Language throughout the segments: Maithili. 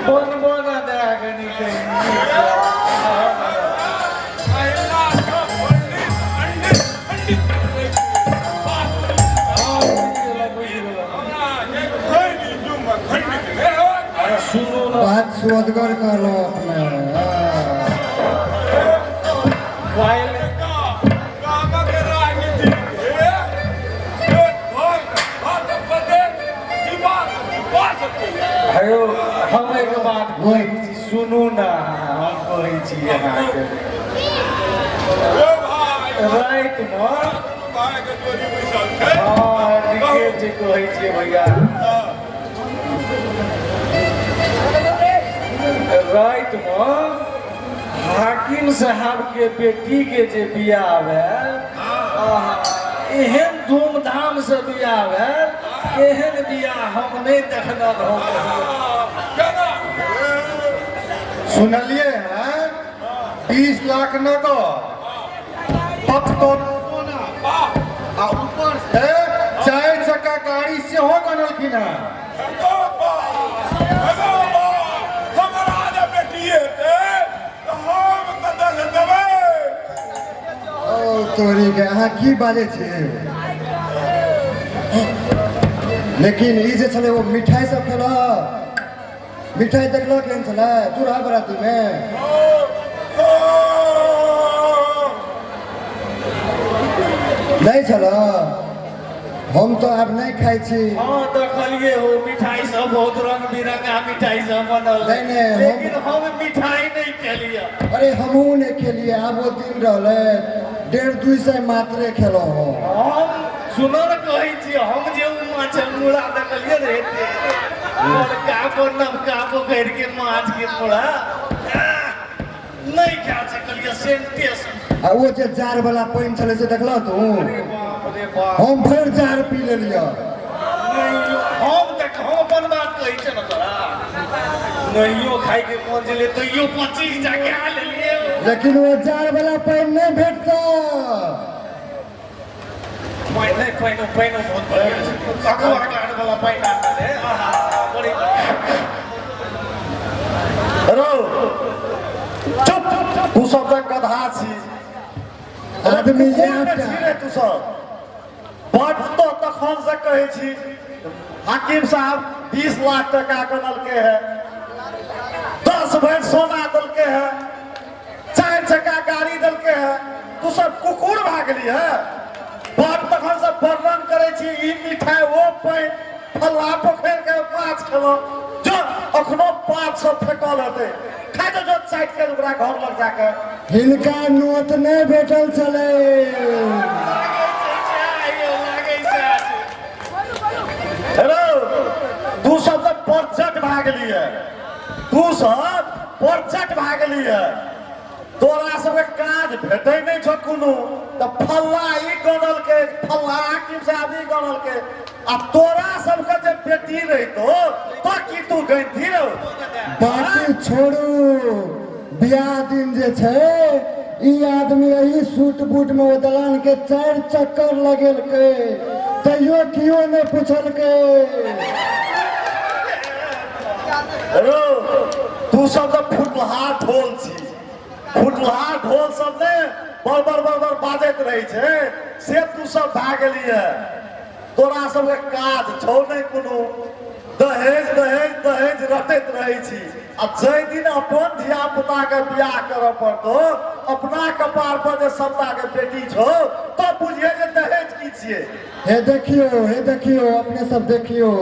बनबो ना दे कनी सुनू ना। बात सुअदगर कहलहुँ अपने। काल्हि हेयौ, हम एक बात कहै छी, सुनू ने, हम कहै छी अहाँके रातिमे। हँ, ठीके छै, कहै छियै भैया। रातिमे हाकिम साहब के बेटी के जे बियाह भेल, आहा, एहन धूमधाम से बियाह भेल, एहन बियाह हम नहि देखने रहौं कहियो। सुनलिए हैं, 20 लाख नगद, 5 तोला सोना आ ऊपर से चारि चक्का गाड़ी सेहो गनलखिन हैं। ओ तोरी के, अहाँ की बाजै छियै? लेकिन ई जे छलै, ओ मिठाई सब खेलक, मिठाई देखलक केहन छलै दूल्हा बरातीमे? नहि छल। हम तऽ आब नहि खाइ छी। हँ, देखलिए हो, मिठाई सब बहुत रंग बिरंगा मिठाई सब बनल। नहि, नहि, लेकिन हम मिठाई नहि खेलिए। अरे, हमहूँ नहि खेलियै। आब ओ दिन रहलै? 150-200 मात्रे खेलहुँ हम। हम सुनो ने, कहै छी, हम जे ओ माछ मूड़ा देखलिए रे, एते बड़का पर नवका पोखरि के माछ के मूड़ा नहि खा सकलिए सेंटे से। आ ओ जे जार वाला पानि छलै से देखलह तू? अरे बाप रे बाप! हम भरि जार पी लेलियै। नहियो हम देख, हम अपन बात कहै छियै ने तोरा, नहियो खाइके मन छलै तैयो 25 टा खा लेलियै। लेकिन ओ जार वाला पानि नहि भेटतै। पानि नहि, पानि, पानि बहुत बढ़िया छै। अगुआ गार्ड वाला पानि आनल है। आहा, बड़ी बढ़िया। रौ, चुप! तू सब तऽ गधा छी। आदमी कुकुर इएह ने छी रे तू सब। बड तो तखन से कहै छी, हाकिम साहब 20 लाख टका गनलकै है, 10 भरि सोना देलकै है, चारि चक्का गाड़ी देलकै है, तू सब कुकुर भए गेली है। बड तखन से वर्णन करै छी, ई मिठाई, ओ पानि, फल्ला पोखरि के माछ खेलहुँ। जो, अखनो 500 फेकल हेतै, खा जो, जो चाटि के ओकरा घर लग जाके। हिनका नोत नहि भेटल छलै। लागै छै सएह यौ, लागै सएह छै। हेलो, तू सब तऽ परचट भए गेलियै, तू सब परचट भए गेलियै। तोरा सबके काज भेटै नहि छौ कोनो, तऽ फल्ला ई गनलकै, फल्ला हाकिम साहब ई गनलकै। आ तोरा सबके जे बेटी रहितो तऽ की तू गनिती रहो? बाकी छोड़ू, बियाह दिन जे छै, ई आदमी एही सूट बूट में ओ दलान के चारि चक्कर लगेलकै, तैयो कियो नहि पुछलकै। रौ, तू सब तऽ फुटलहा ढोल छी। फुटलहा ढोल सब ने बड़ बड़ बड़ बड़ बाजैत रहै छै, से तू सब भए गेलियै। तोरा सबके काज छौ नहि कोनो, दहेज दहेज दहेज रटैत रहै छी। आ जाहि दिन अपन धिया पुता के बियाह करऽ पड़तौ, अपना कपार पर जे सबटा के बेटी छौ, तब बुझिहे जे दहेज की छियै। हे देखियो, हे देखियो, अपने सब देखियो,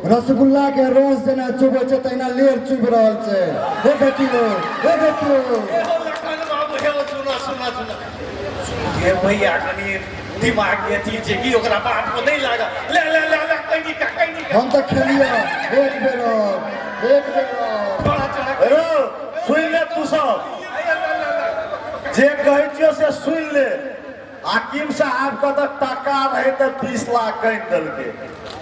रसगुल्ला के रस जेना चुबै छै तहिना लेर चुबि रहल छै। हे देखियो, हे देखियो। हे लखन बाबू, हे सुनो, सुनो, सुनो। हे भैया, कनि दिमाग के अथी छै कि ओकरा बात में नहीं लागल। ले ले ले ले, कहीं का, कहीं का। हम तऽ खेलियै एक बेर और, एक बेर और। थोड़ा थोड़ा। रौ, सुनि ले, तू सब जे कहै छियौ से सुनि ले। हाकिम साहब के तऽ टाका रहै तऽ 20 लाख गनि देलकै।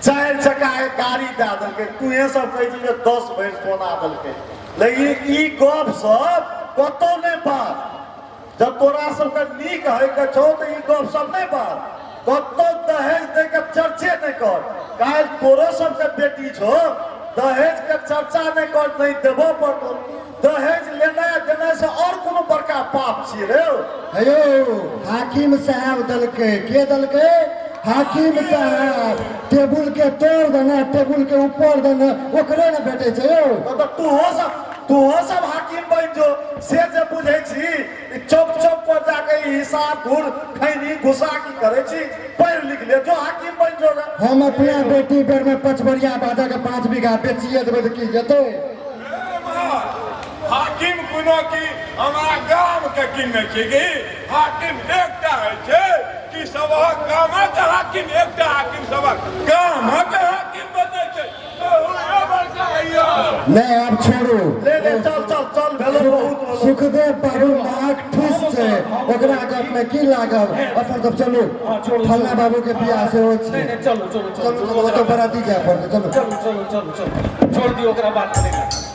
चारि चक्का के गाड़ी दए देलकै। तूहे सब कहै छी जे 10 भरि सोना देलकै, लेकिन ई गप सब कतौ नहि बात। जब तोरा सबके नीक होइ के छौ तऽ ई गप सब नहि बात, कतौ दहेज दै के चर्चे नहि कर। काल्हि तोरो सबके बेटी छौ, दहेज के चर्चा नहि कर, नहि देबऽ पड़तौ। दहेज लेनाइ देनाइ से और कोनो बड़का पाप छियै रे? हे यौ, हाकिम साहब देलकै। के देलकै? हाकिम साहब। टेबुल के तोड़ देने, टेबुल के ऊपर देने, ओकरे ने भेटै छै यौ। तऽ तूहो सब हाकिम बनि जो। से जे बुझै छी, ई चौक चौक पर जाके ई हिसाब घूर खैनी घुसा की करै छी? पढ़ि लिख ले जो, हाकिम बनि जो गे। हम अपना बेटी बेर में पचबरिया बाजा के 5 बीघा बेचिए देबै तऽ की जेतै? हाकिम कोनो की हमरा गाम के किने छै की? हाकिम एकटा होइ छै कि सबहक गामक हाकिम? एकटा हाकिम सबहक गामक हाकिम बनै छै? कहू ए बड़का होइया। नहि, आब छोड़ू। ले ले, चल चल चल, भेलो, बहुत भेलो। सुखदेव बाबू नाक ठूस छै, ओकरा गप में की लागब? अपन सब चलू। हाँ, छोड़ू। फल्ला बाबू के बियाह सेहो नहि छै। नहि, चलू चलू। चलू चलू, ओतऽ बराती जाय पड़तै, चलू। चलू चलू चलू चलू, छोड़ दियौ ओकरा बात करेगा।